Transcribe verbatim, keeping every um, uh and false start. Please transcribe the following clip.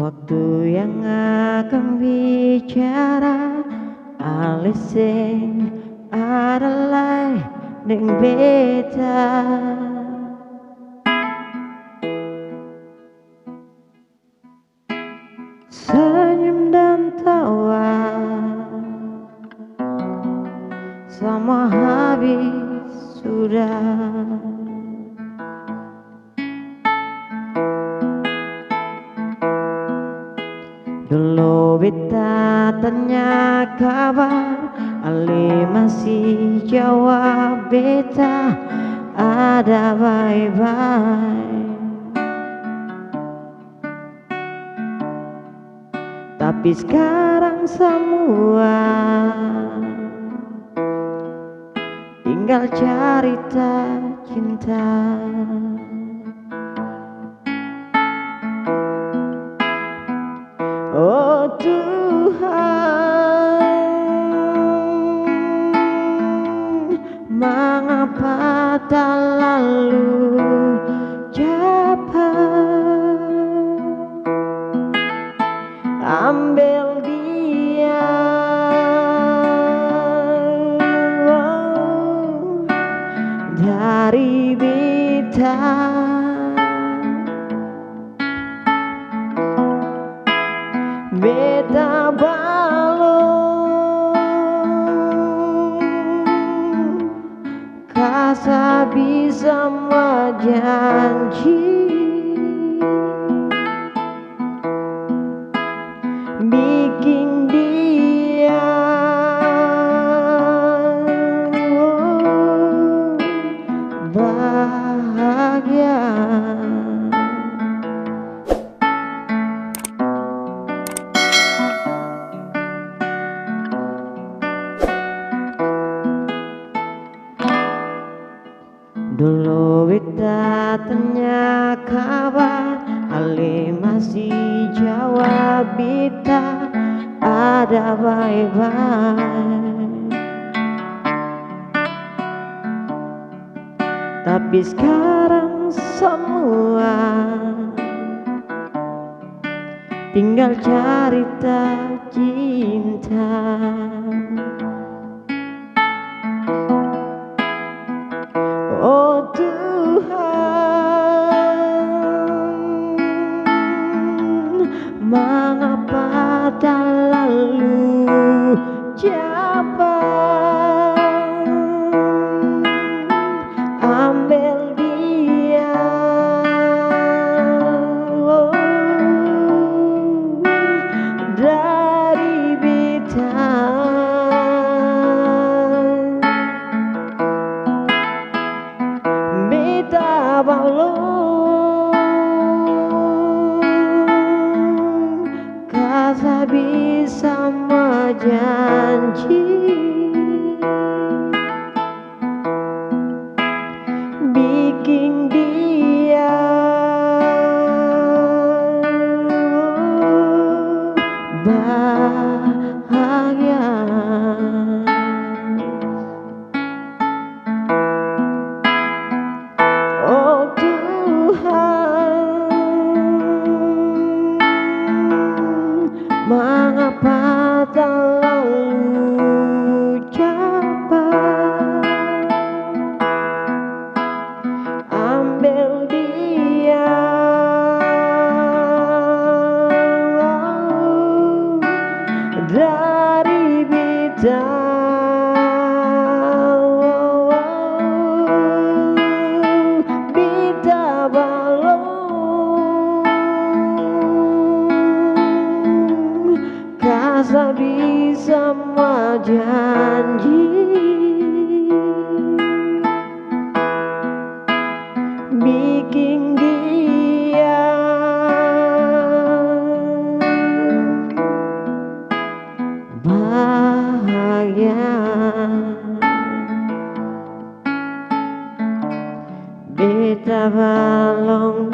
Waktu yang akang bicara, ale seng ada lai deng beta. Senyum dan tawa samua habis sudah. Dolo beta tanya kabar, ale masi jawab beta ada bae-bae. Tapi skarang samua tinggal carita cinta. Oh Tuhan, mangapa talalu capat ambel dia dari beta? Beta balong kas abis samua janji, biking dia bahagia. Dolo beta tanya kabar, ale masi jawab beta ada bae-bae. Tapi skarang samua tinggal carita cinta. Oh Tuhan, mangapa talalu capat ambel dia, oh, dari beta? Beta balong kas abis samua janji, biking dia bahagia. Oh Tuhan, mangapa talalu capat ambel dia dari beta? Beta balong kas abis samua janji, biking dia bahagia. Beta balong